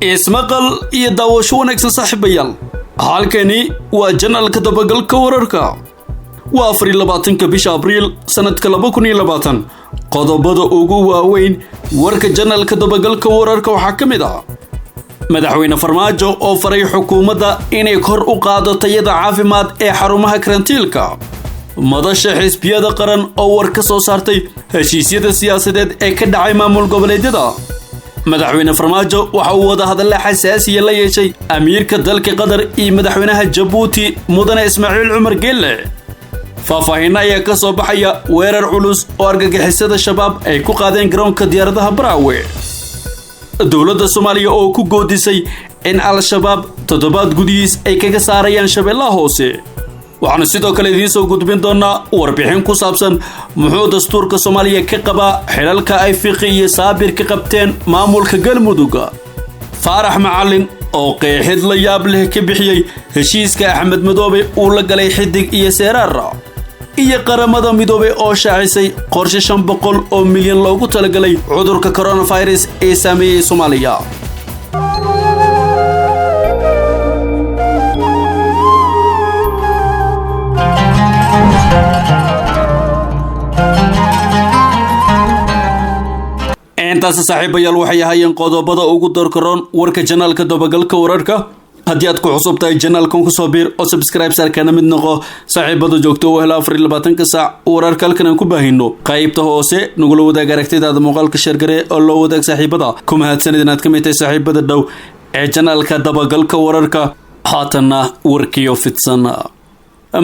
Ismaqal iyo daawasho wanaagsan, saaxiibayaal. Halkani waa janalka dabagalka wararka. Waa 24-ka bisha Abriil sanadka 2020. Qodobada ugu waaweyn warka janalka dabagalka wararka waxaa ka mid ah Madaxweyne Farmaajo oo faray xukuumadda inay kor u qaado tayada caafimaad ee xarumaha karantiilka, madasha xisbiyada qaran oo war ka soo saartay heshiisyada siyaasadeed ee ka dhacay maamul goboleedyada. Madaxweyne Farmaajo waxa uu wada hadalla xasaasiya la yeeshay amiirka dalka Qatar iyo madaxweynaha Jabuuti, Mudane Ismaaciil Cumar Geelle. Faahfaahinno ayaa ka soo baxaya weerar culus oo argagixisada Shabaab ay ku qaadeen garoonka diyaaradaha Baraawe. Dowladda Soomaaliya oo ku goodisay in Al-Shabaab toddobaad gudihiis ay kaga saarayaan Shabeellaha Hoose. Waxaanu sidoo kale idiin soo gudbin doonaa warbixin ku saabsan muxuu dastuurka Soomaaliya ka qabaa xilalka ay Fiqi iyo Saabir ka qabteen maamulka Galmudug. Faarax Macalin oo qeexid la yaab leh ka bixiyey heshiiska Axmed Madoobe uu la galay Xidig iyo Seeraar, iyo Qaramada Midoobey oo shaacisay qorshe 500 oo milyan loogu talagalay cudurka coronavirus ee saameeyey Soomaaliya. Intaasi, saaxiibayaal, waxay ahaayeen qodobada ugu doorkaroon warka janaalka dabagalka wararka. Haddii aad ku cusub tahay janaalkan, kusoo biir oo subscribe saarkana mid noqo saaxiibada joogto oo hela 24-ka saac wararka halkan aan ku baahino. Qaybta hoose nagula wadaag aragtidaada, muuqaalka share garee oo loo wadaag saaxiibada. Ku mahadsanid inaad ka mid tahay saaxiibada dhow ee janaalka dabagalka wararka. Haatanna warkiyo fidsan.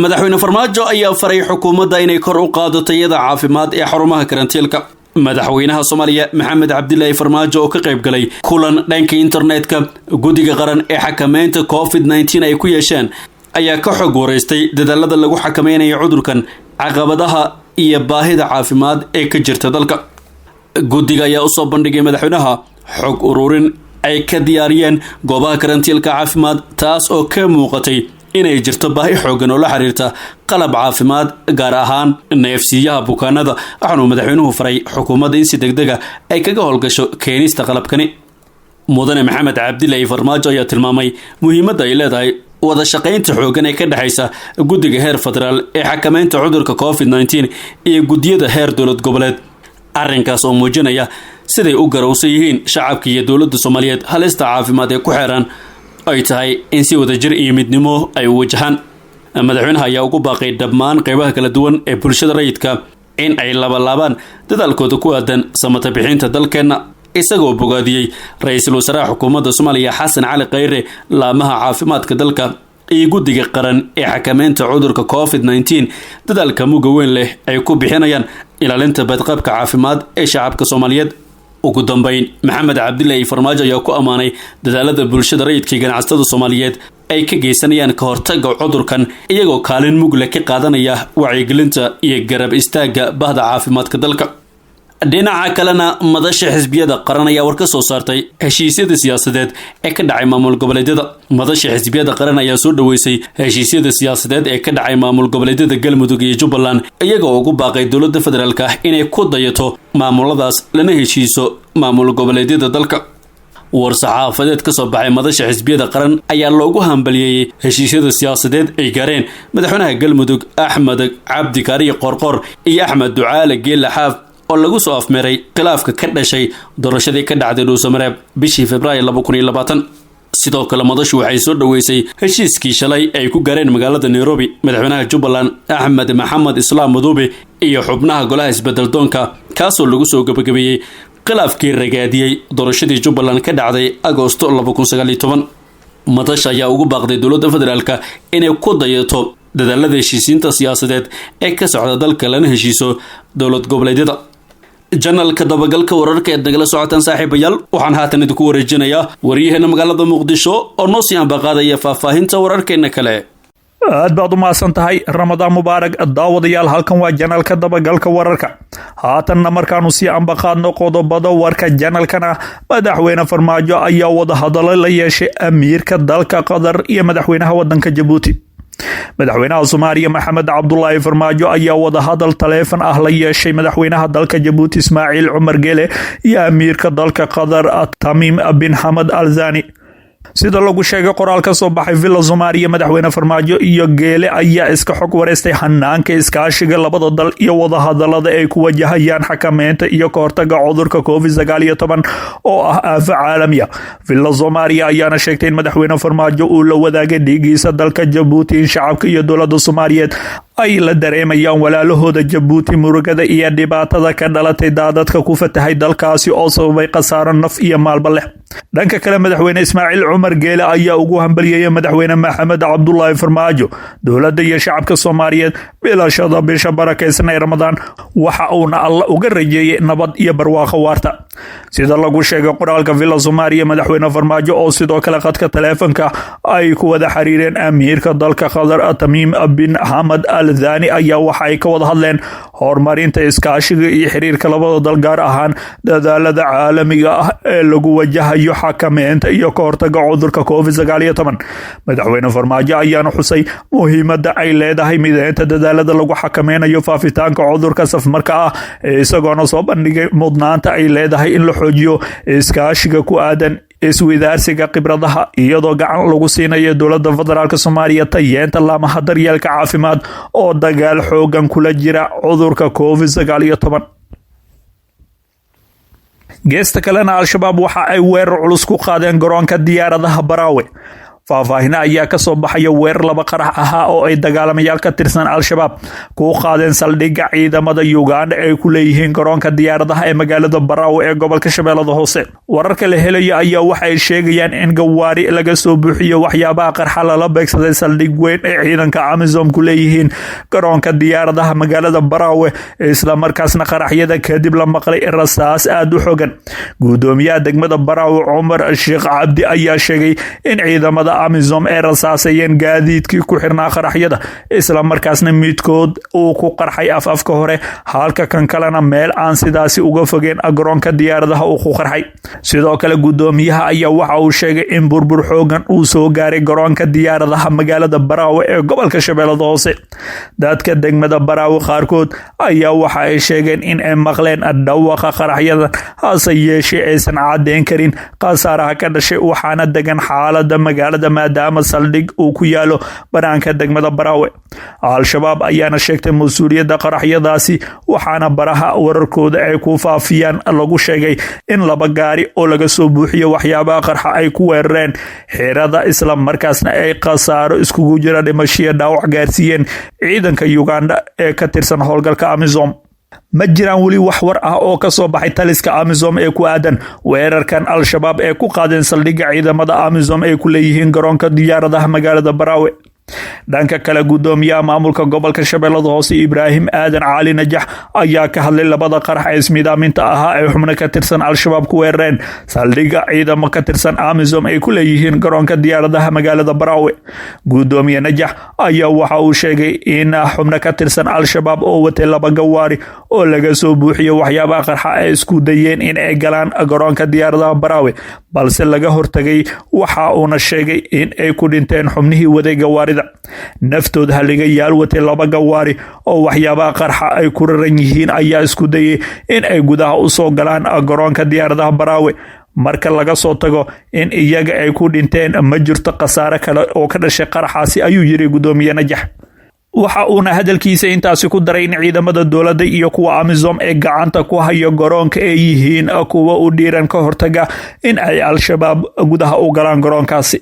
Madaxweyne Farmaajo ayaa faray xukuumadda inay kor u qaado tayada caafimaad ee xarumaha karantiilka. Madaxweynaha Soomaaliya Maxamed Cabdilaahi Farmaajo oo ka qayb galay kulan dhanka internetka guddiga qaran ee xakameynta COVID-19 ay ku yeesheen ayaa ka xog wareystay dadaalada lagu xakameynayo cudurkan, caqabadaha iyo baahida caafimaad ee ka jirta dalka. Guddiga ayaa usoo bandhigay madaxweynaha xog ururin ay ka diyaariyeen goobaha karantiilka caafimaad, taas oo ka muuqatay inay jirto baahi xoogan oo la xiriirta qalab caafimaad, gaar ahaan neefsiiyaha bukaanada. Waxaanuu madaxweynuhu faray xukuumadda in si degdega ay kaga howlgasho keenista qalabkani. Mudane Maxamed Cabdilaahi Farmaajo ayaa tilmaamay muhiimadda ay leedahay wada shaqaynta xoogan ee ka dhexaysa guddiga heer federaal ee xakameynta cudurka COVID-19 iyo guddiyada heer dowlad goboleed, arrinkaas oo muujinaya siday u garowsan yihiin shacabka iyo dowladda Soomaaliyeed halista caafimaad ee ku xeeran ay tahay in si wadajir iyo midnimo ay u wajahaan. Madaxweynaha ayaa ugu baaqay dhammaan qeybaha kala duwan ee bulshada rayidka in ay labalaabaan dadaalkooda ku aadan samata bixinta dalkeenna, isagoo bogaadiyey ra-iisul wasaaraha xukuumadda Soomaaliya Xasan Cali Khayre, laamaha caafimaadka dalka iyo guddiga qaran ee xakameynta cudurka COVID-19 dadaalka muga weyn leh ay ku bixinayaan ilaalinta badqabka caafimaad ee shacabka Soomaaliyeed. Ugu dambeyn, Maxamed Cabdilaahi Farmaajo ayaa ku ammaanay dadaalada bulshada rayidka iyo ganacsatada Soomaaliyeed ay ka geysanayaan ka hortagga cudurkan, iyagoo kaalin mugle ka qaadanaya wacyigelinta iyo garab istaagga bahda caafimaadka dalka. Dhinaca kalena, madasha xisbiyada qaran ayaa war ka soo saartay heshiisyada siyaasadeed ee ka dhacay maamul goboleedyada. Madasha xisbiyada qaran ayaa soo dhaweysay heshiisyada siyaasadeed ee ka dhacay maamul goboleedyada Galmudug iyo Jubbaland, iyagoo ugu baaqay dowladda federaalka inay ku dayato maamuladaas lana heshiiso maamul goboleedyada dalka. War-saxaafadeed ka soo baxay madasha xisbiyada qaran ayaa loogu hambaliyeeyey heshiisyada siyaasadeed ay gaareen madaxweynaha Galmudug Axmed Cabdi Kaariyo Qoorqoor iyo Axmed Ducaale Geelle Xaaf, oo lagu soo afmeeray khilaafka ka dhashay doorashadii ka dhacday Dhuusamareeb bishii Februaayo 2020. Sidoo kale, madashu waxay soo dhoweysay heshiiskii shalay ay ku gaareen magaalada Nairobi madaxweynaha Jubbaland Axmed Maxamed Islaam Maduube iyo xubnaha golaha isbedeldoonka, kaasoo lagu soo gebagabeeyey khilaafkii ragaadiyey doorashadii Jubbaland ka dhacday Agoosto 2019. Madasha ayaa ugu baaqday dowladda federaalka inay ku dayato dadaalada heshiisiinta siyaasadeed ee ka socda dalka, lana heshiiso dowlad goboleedyada. Janalka dabagalka wararka eed nagala socotaan, saaxiibayaal, waxaan haatan idinku wareejinayaa waryaheena magaalada Muqdisho oo noo sii ambaqaadaya faahfaahinta wararkeena kale. Aad baad u mahadsan tahay. Ramadaan mubaarak, daawadayaal. Halkan waa janalka dabagalka wararka. Haatanna markaanu sii ambaqaadno qodobada warka janalkana, madaxweyne Farmaajo ayaa wadahadalo la yeeshay amiirka dalka Qatar iyo madaxweynaha wadanka Jabuuti. Madaxweynaha Soomaaliya Maxamed Cabdulaahi Farmaajo ayaa wadahadal taleefon ah la yeeshay madaxweynaha dalka Jabuuti Ismaaciil Cumar Gele iyo amiirka dalka Qatar Tamiim bin Xamad Al Thani. Sida lagu sheegay qoraal ka soo baxay Villa Soomaaliya, madaxweyne Farmaajo iyo Geele ayaa iska xog wareystay hanaanka iskaashiga labada dal iyo wadahadalada ay ku wajahayaan xakameynta iyo kahortaga cudurka COVID-19 oo ah aafo caalamiya. Villa Soomaaliya ayaana sheegtay in madaxweyne Farmaajo uu la wadaagay dhiigiisa dalka Jabuuti in shacabka iyo dowlada Soomaaliyeed ay la dareemayaan walaalahooda Jabuuti murugada iyo dhibaatada ka dhalatay daadadka ku fatahay dalkaasi oo sababay khasaaro naf iyo maalba leh. Dhanka kale, madaxweyne Ismaaciil Cumar Geele ayaa ugu hambalyeeyay madaxweyne Maxamed Cabdulaahi Farmaajo, dowladda iyo shacabka Soomaaliyeed bilashada bisha barakaysan ee Ramadaan, waxa uuna Alla uga rajeeyay nabad iyo barwaaqo waarta. Sida lagu sheegay qoraalka Villa Soomaaliya, madaxweyne Farmaajo oo sidoo kale khadka taleefonka ay ku wada xiriireen amiirka dalka Qatar Tamiim bin Xamad Al Thani ayaa waxa ay ka wada hadleen horumarinta iskaashiga iyo xiriirka labada dal, gaar ahaan dadaalada caalamiga ah ee lagu wajahayo xakameynta iyo ka hortaga cudurka COVID-19. Madaxweyne Farmaajo ayaana xusay muhiimada ay leedahay mideynta dadaalada lagu xakameynayo faafitaanka cudurka safmarka ah, isagoona soo bandhigay mudnaanta ay leedahay in la xoojiyo iskaashiga ku aadan iswidaarsiga khibradaha, iyadoo gacan lagu siinayo dowlada federaalk Soomaaliya tayeenta laamaha daryeelka caafimaad oo dagaal xoogan kula jira cudurka COVID-19. Geesta kalena, Al-Shabaab waxa ay weerar culus ku qaadeen garoonka diyaaradaha Baraawe. Faahfaahino ayaa kasoo baxaya weerar laba qarax ahaa oo ay dagaalamayaal ka tirsan Al-Shabaab ku qaadeen saldhigga ciidamada Uganda ay ku leeyihiin garoonka diyaaradaha ee magaalada Baraawe ee gobolka Shabeellada Hoose. Wararka la helayo ayaa waxay sheegayaan in gawaari laga soo buuxiyo waxyaabaha qarxa lala beegsaday saldhig weyn ee ciidanka AMISOM ku leeyihiin garoonka diyaaradaha magaalada Baraawe, islamarkaasna qaraxyada kadib la maqlay rasaas aada u xogan. Guddoomiyaha degmada Baraawe Cumar Sheekh Cabdi ayaa sheegay in ciidamada AMISOM ee rasaasayeen gaadiidkii ku xirnaa qaraxyada, isla markaasna midkood uu ku qarxay af afka hore, halka kan kalena meel aan sidaasi uga fogeen garoonka diyaaradaha uu ku qarxay. Sidoo kale, guddoomiyaha ayaa waxa uu sheegay in burbur xoogan uu soo gaaray garoonka diyaaradaha magaalada Baraawe ee gobolka Shabeellada Hoose. Dadka degmada Baraawe qaarkood ayaa waxa ay sheegeen in ay maqleen dhawaqa qaraxyada, hase yeeshee aysan caddeyn karin khasaaraha ka dhashay, waxaana degan xaalada magaalada maadaama saldhig uu ku yaalo banaanka degmada Baraawe. Al-Shabaab ayaana sheegtay mas-uuliyadda qaraxyadaasi, waxaana baraha wararkooda ay ku faafiyaan lagu sheegay in laba gaari oo laga soo buuxiyo waxyaabaha qarxa ay ku weerareen xerada, isla markaasna ay khasaaro iskugu jira dhimashiya dhaawac gaarsiiyeen ciidanka Uganda ee ka tirsan howlgalka AMISOM. Ma jiraan weli wax war ah oo kasoo baxay taliska AMISOM ee ku aadan weerarkan Al-Shabaab ee ku qaadeen saldhigga ciidamada AMISOM ay ku leeyihiin garoonka diyaaradaha magaalada Baraawe. Dhanka kale, guddoomiyaha maamulka gobolka Shabeellada Hoose Ibraahim Aadan Cali Najax ayaa ka hadlay labada qarax ee ismiidaaminta ahaa ee xubno ka tirsan Al-Shabaab ku weerareen saldhigga ciidamo ka tirsan AMISOM ay ku leeyihiin garoonka diyaaradaha magaalada Baraawe. Guddoomiye Najax ayaa waxa uu sheegay in xubno ka tirsan Al-Shabaab oo watay laba gawaari oo laga soo buuxiyo waxyaabaha qarxa ay isku dayeen in ay galaan garoonka diyaaradaha Baraawe, balse laga hortagay. Waxa uuna sheegay in ay ku dhinteen xubnihii waday gawaarida. Naftood haligayaal watay laba gawaari oo waxyaabaha qarxa ay ku raran yihiin ayaa isku dayay in ay gudaha usoo galaan garoonka diyaaradaha Baraawe. Marka laga soo tago in iyaga ay ku dhinteen, ma jirto khasaare kale oo ka dhashay qaraxaasi, ayuu yiri guddoomiye Najax. Waxa uuna hadalkiisa intaasi ku daray in ciidamada dowladda iyo kuwa AMISOM ee gacanta ku hayo garoonka ay yihiin kuwa u dhiiran ka hortaga in ay Al-Shabaab gudaha u galaan garoonkaasi.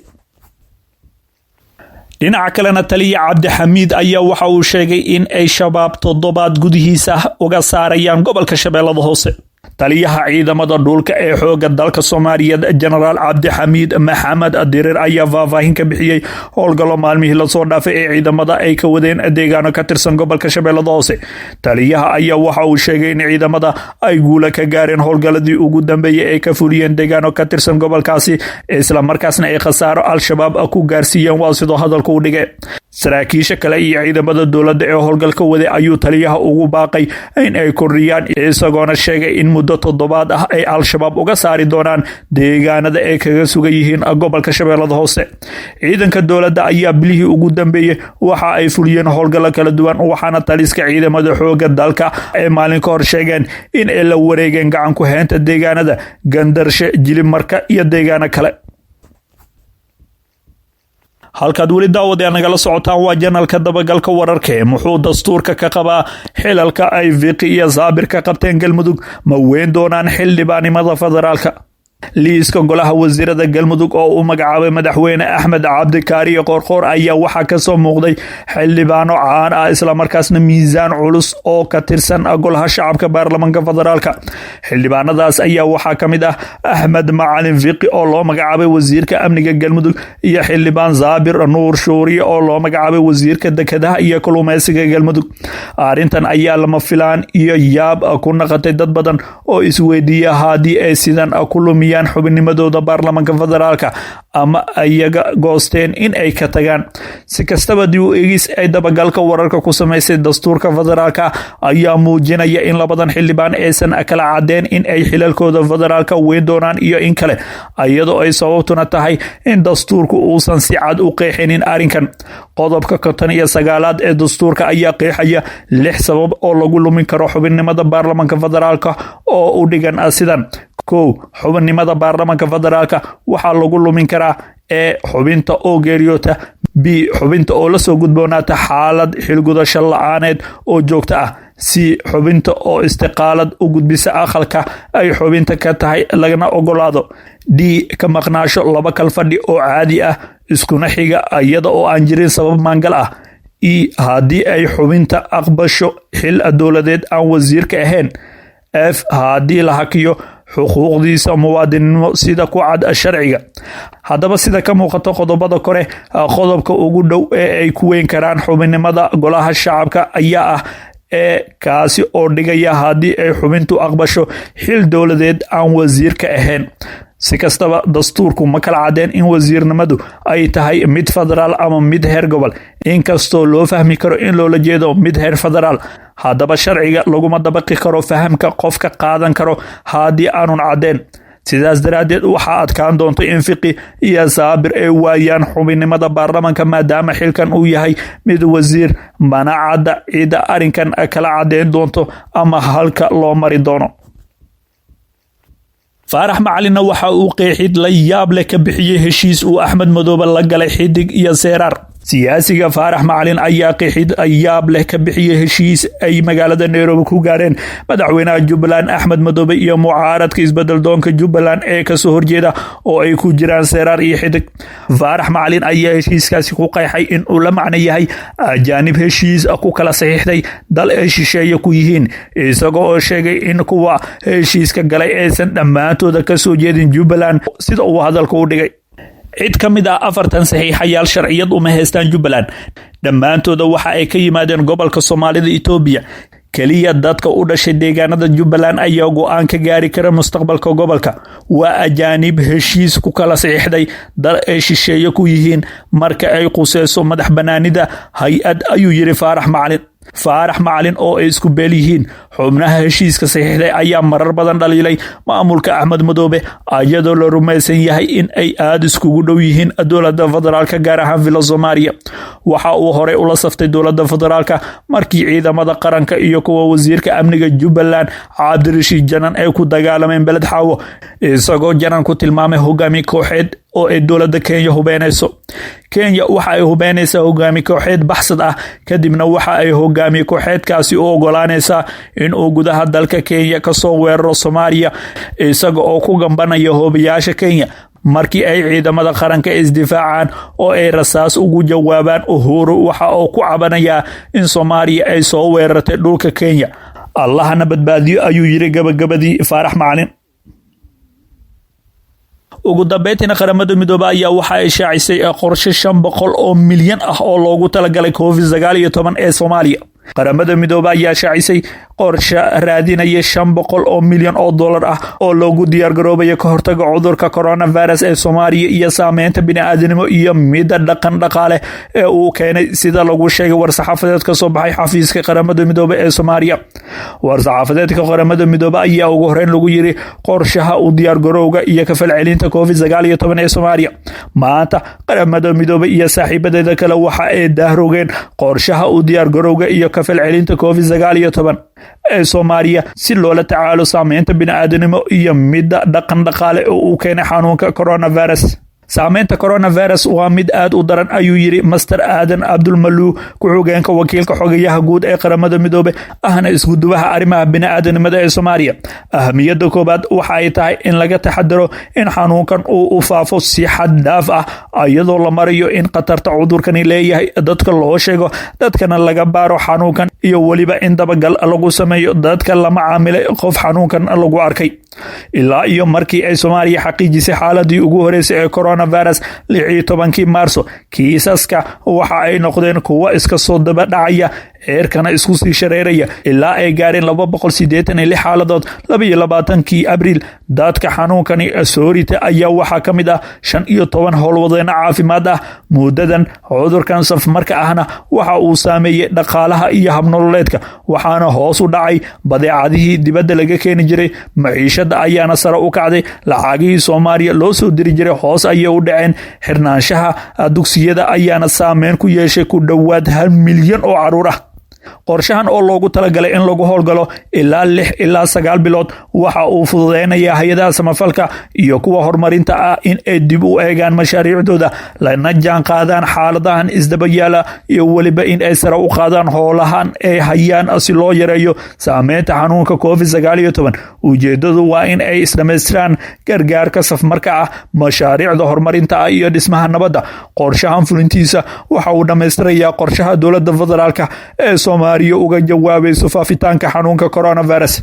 Dhinaca kalena, taliya Cabdixamiid ayaa waxa uu sheegay in ay Shabaab toddobaad gudihiisa uga saarayaan gobolka Shabeellada Hoose. Taliyaha ciidamada dhulka ee xooga dalka Soomaaliyeed Jenaraal Cabdixamiid Maxamed Dirir ayaa faahfaahin ka bixiyey howlgallo maalmihii lasoo dhaafay ee ciidamada ay ka wadeen deegaano ka tirsan gobolka Shabeellada Hoose. Taliyaha ayaa waxa uu sheegay in ciidamada ay guula ka gaareen howlgalladii ugu dambeeyey ay ka fuliyeen deegaano ka tirsan gobolkaasi, isla markaasna ay khasaaro Al-Shabaab ku gaarsiiyeen, waa sidoo hadalka u dhigay. Saraakiisha kale iyo ciidamada dowladda ee howlgalka waday ayuu taliyaha ugu baaqay in ay kordhiyaan, isagoona sheegay in muddo toddobaad ah ay Al-Shabaab uga saari doonaan deegaanada ay kaga sugan yihiin gobolka Shabeellada Hoose. Ciidanka dowladda ayaa bilihii ugu dambeeyey waxa ay fuliyeen howlgallo kala duwan, waxaana taliska ciidamada xooga dalka ay maalin ka hor sheegeen in ay la wareegeen gacan ku heynta deegaanada Gandarshe, Jilimarka iyo deegaano kale. Halkaad weli daawadayaal nagala socotaan waa janalka dabagalka wararka. Ee muxuu dastuurka ka qabaa xilalka ay Fiqi iyo Saabir ka qabteen Galmudug? Ma weyn doonaan xildhibaannimada federaalka? Liiska golaha wasiirada Galmudug oo uu magacaabay madaxweyne Axmed Cabdikaariyo Qoorqoor ayaa waxaa kasoo muuqday xildhibaano caan ah, islamarkaasna miisaan culus oo ka tirsan golaha shacabka baarlamaanka federaalka. Xildhibaanadaas ayaa waxaa ka mid ah Axmed Macalin Fiqi oo loo magacaabay wasiirka amniga Galmudug iyo xildhibaan Saabir Nuur Shuuriye oo loo magacaabay wasiirka dekedaha iyo kalluumeysiga Galmudug. Arrintan ayaa lama filaan iyo yaab ku naqatay dad badan oo isweydiiya haddii ay sidan ku lumiyaan xubinimadooda baarlamaanka federaalka ama ayaga goosteen in ay ka tagaan. Si kastaba, dib u eegis ay dabagalka wararka ku samaysay dastuurka federaalka ayaa muujinaya in labadan xildhibaan aysan kala cadeen in ay xilalkooda federaalka weyn doonaan iyo in kale, iyadoo ay sababtuna tahay in dastuurku uusan si cad u qeexinin arrinkan. Qodobka 59aad ee dastuurka ayaa qeexaya lix sabab oo lagu lumin karo xubinnimada baarlamaanka federaalka oo u dhigan sidan: 1, xubinnimada baarlamaanka federaalka waxaa lagu lumin karaa e, xubinta oo geeriyoota; b, xubinta oo lasoo gudboonaata xaalad xilgudasho la-aaneed oo joogto ah; c, xubinta oo istiqaalad u gudbisa aqalka ay xubinta ka tahay lagana ogolaado; d, ka maqnaasho laba kal fadhi oo caadi ah iskuna xiga iyada oo aan jirin sabab maangal ah; e, haddii ay xubinta aqbasho xil dowladeed aan wasiirka ahayn; f, haddii la hakiyo xuquuqdiisa muwaadinnimo sida ku cad sharciga. Haddaba, sida ka muuqata qodobada kore, qodobka ugu dhow ee ay ku weyn karaan xubinnimada golaha shacabka ayaa ah ee kaasi oo dhigaya haddii ay xubintu aqbasho xil dowladeed aan wasiirka ahayn. Si kastaba, dastuurku ma kala cadeen in wasiirnimadu ay tahay mid federaal ama mid heer gobol, inkastoo loo fahmi karo in loola jeedo mid heer federaal. Haddaba, sharciga laguma dabaqi karo fahamka qofka qaadan karo haddii aanun caddeen. Sidaas daraaddeed, waxaa adkaan doonta in Fiqi iyo Saabir ay waayaan xubinnimada baarlamaanka, maadaama xilkan uu yahay mid wasiir, mana cadda cidda arrinkan kala caddeyn doonto ama halka loo mari doono. Faarax Macalinna waxa uu qeexid la yaab leh ka bixiyey heshiis uu Axmed Madoobe la galay Xidig iyo Seeraar. Siyaasiga Faarax Macalin ayaa qeexid yaab leh ka bixiyey heshiis ay magaalada Nairobi ku gaareen madaxweynaha Jubbaland Axmed Madoobe iyo mucaaradka isbedel doonka Jubbaland ee kasoo horjeeda oo ay ku jiraan Seeraar iyo Xidig. Faarax Macalin ayaa heshiiskaasi ku qeexay in uu la macno yahay ajaanib heshiis ku kala saxiixday dal ay shisheeye ku yihiin, isagoo oo sheegay in kuwa heshiiska galay aysan dhammaantooda kasoo jeedin Jubbaland, sida uu hadalka u dhigay. Cid ka mid ah 40 saxiixayaal sharciyad uma haystaan Jubbaland. Dhammaantooda waxa ay ka yimaadeen gobolka Soomaalida Itoobiya. Keliya dadka u dhashay deegaanada Jubbaland ayaa go-aan ka gaari kara mustaqbalka gobolka. Waa ajaanib heshiis ku kala saxiixday dal ay shisheeye ku yihiin marka ay quseyso madax banaanida hay-ad, ayuu yiri Faarax Macalin. Faarax Macalin oo ay isku beel yihiin xubnaha heshiiska saxiixday ayaa marar badan dhaliilay maamulka Axmed Madoobe, iyadoo la rumaysan yahay in ay aada iskugu dhow yihiin dowladda federaalka, gaar ahaan Villa Soomaaliya. Waxa uu horey ula saftay dowladda federaalka markii ciidamada qaranka iyo kuwa wasiirka amniga Jubbaland Cabdirashiid Janan ay ku dagaalameen Beled Xaawo, isagoo Janan ku tilmaamay hogaami kooxeed oo ay dowladda Kenya hubeynayso. Kenya waxa ay hubeynaysaa hogaami kooxeed baxsad ah, kadibna waxa ay hogaami kooxeedkaasi u ogolaanaysaa in uu gudaha dalka Kenya kasoo weeraro Soomaaliya, isaga oo ku gambanaya hoobayaasha Kenya. Markii ay ciidamada qaranka isdifaacaan oo ay rasaas ugu jawaabaan, Uhuru waxa uu ku cabanayaa in Soomaaliya ay soo weerartay dhulka Kenya. Allahna badbaadiyo, ayuu yiri gabagabadii Faarax Macalin. Ugu dambeyntiina, Qaramada Midoobe ayaa waxa ay shaacisay qorshe 500 oo milyan ah oo loogu talagalay COVID-19 ee Soomaaliya. Qaramada Midoobe ayaa shaacisay qorshe raadinaya 500 oo milyan oo dollar ah oo loogu diyaargaroobaya ka hortaga cudurka coronavirus ee Soomaaliya iyo saameynta bini'aadanimo iyo midda dhaqan dhaqaale ee uu keenay, sida lagu sheegay war-saxaafadeed ka soo baxay xafiiska Qaramada Midoobe ee Soomaaliya. War-saxaafadeedka Qaramada Midoobe ayaa ugu horeyn lagu yiri: qorshaha u diyaargarowga iyo ka falcelinta COVID-19 ee Soomaaliya. Maanta Qaramada Midoobe iyo saaxiibadeeda kale waxa ay dahrogeen qorshaha u diyaargarowga iyo ka falcelinta COVID-19 ee Soomaaliya si loola tacaalo saameynta bini'aadanimo iyo midda dhaqan dhaqaale oo uu keenay xanuunka coronavirus. Saameynta coronavirus waa mid aad u daran, ayuu yiri Master Aadan Abdulmaluu, ku-xigeenka wakiilka xogayaha guud ee Qaramada Midoobe ahna isgudubaha arrimaha bini'aadanimada ee Soomaaliya. Ahamiyadda koowaad waxa ay tahay in laga taxadaro in xanuunkan uu u faafo si xad dhaaf ah, iyadoo la marayo in khatarta cudurkani leeyahay dadka loo sheego, dadkana laga baaro xanuunkan, iyo weliba in dabagal lagu sameeyo dadka lama caamilay qof xanuunkan lagu arkay. Ilaa iyo markii ay Soomaaliya xaqiijisay xaaladii ugu horeysay ee coronavirus 16-kii Maarso, kiisaska waxa ay noqdeen kuwo iska soo daba dhacaya, ceerkana isku sii shareeraya ilaa ay gaareen 286 xaaladood 22-kii Abriil. Dadka xanuunkani soo rita ayaa waxaa ka mid ah 15 howlwadeeno caafimaad ah. Muddadan cudurkan safmarka ahna waxa uu saameeyey dhaqaalaha iyo habnololeedka, waxaana hoos u dhacay badeecadihii dibadda laga keeni jiray, maciishada ayaana sare u kacday, lacagihii Soomaaliya loo soo diri jiray hoos ayay u dhaceen. Xirnaanshaha dugsiyada ayaana saameyn ku yeeshay ku dhowaad 1 milyan oo caruur ah. Qorshahan oo loogu talagalay in lagu howlgalo ilaa 6 ilaa 9 bilood waxa uu fududeynayaa hay-adaha samafalka iyo kuwa horumarinta ah in ay dib u eegaan mashaariicdooda, lana jaan qaadaan xaaladahan isdabayaala, iyo weliba in ay sare u qaadaan howlahan ay hayaan si loo yareeyo saameynta xanuunka COVID-19. Ujeedadu waa in ay isdhamaystiraan gargaarka safmarka ah, mashaariicda horumarinta ah iyo dhismaha nabadda. Qorshahan fulintiisa waxa uu dhammaystirayaa qorshaha dowladda federaalka ee Soomaaliya uga jawaabayso faafitaanka xanuunka coronavirus.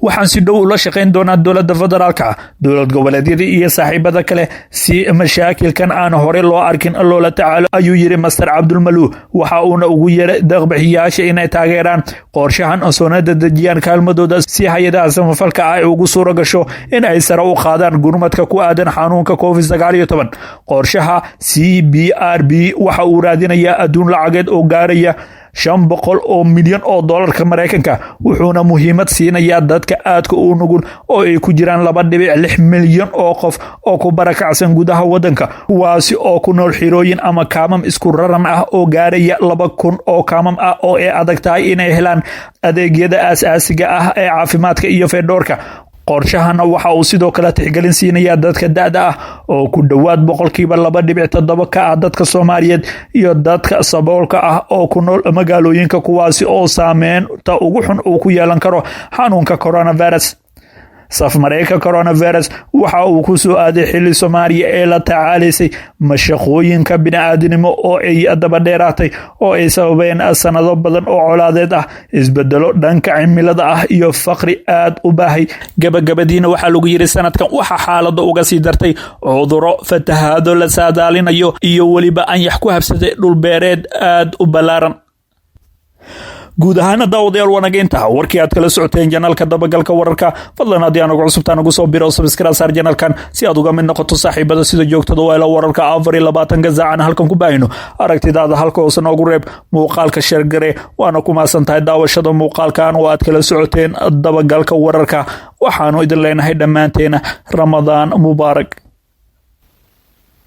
Waxaan si dhow ula shaqayn doonaa dowladda federaalka, dowlad goboleedyada iyo saaxiibada kale si mashaakilkan aan hore loo arkin loola tacaalo, ayuu yiri Master Cabdulmaluh. Waxa uuna ugu yeeray deeqbixiyaasha inay taageeraan qorshahan, soona dedejiyaan kaalmadooda si hay-adaha samafalka ah ay ugu suura gasho in ay sare u qaadaan gurmadka ku aadan xanuunka COVID-19. Qorshaha CBRP waxa uu raadinayaa adduun lacageed oo gaaraya 500 oo milyan oo doolarka Maraykanka, wuxuuna muhiimad siinayaa dadka aadka u nugul oo ay ku jiraan 2.6 milyan oo qof oo ku barakacsan gudaha wadanka, kuwaasi oo ku nool xirooyin ama kaamam isku raran ah oo gaaraya 2000 oo kaamam ah oo ay adag tahay inay helaan adeegyada aasaasiga ah ee caafimaadka iyo feedhoorka. Qorshahana waxa uu sidoo kale tixgelin siinayaa dadka da'da ah oo ku dhowaad 2.7% ka ah dadka Soomaaliyeed iyo dadka saboolka ah oo ku nool magaalooyinka, kuwaasi oo saameynta ugu xun uu ku yeelan karo xanuunka coronavirus. Safmareyka coronavirus waxa uu ku soo aaday xilli Soomaaliya ee la tacaalaysay mashaqooyinka bini'aadanimo oo ay daba dheeraatay oo ay sababeen sanado badan oo colaadeed ah, isbedelo dhanka cimilada ah iyo faqri aad u baahay. Gabagabadiina waxaa lagu yiri: sanadkan waxaa xaalada uga sii dartay cuduro, fatahaado la saadaalinayo iyo weliba anyax ku habsaday dhulbeereed aad u ballaaran. Guud ahaana, daawadayaal, wanaga intaa warkii aad kala socoteen janalka Dabagalka Wararka. Fadlan haddii aan ugu cusubtaan, ugu soo biro, subscribe saar janalkan si aad uga mid noqoto saaxiibada sida joogtada waa ila wararka 24-ka saacan halkan ku baahino. Aragtidaada halka hoose noogu reeb, muuqaalka share garee, waana ku maasan tahay daawashada muuqaalkan oo aad kala socoteen Dabagalka Wararka. Waxaanu idin leenahay dhammaanteena Ramadaan mubaarak.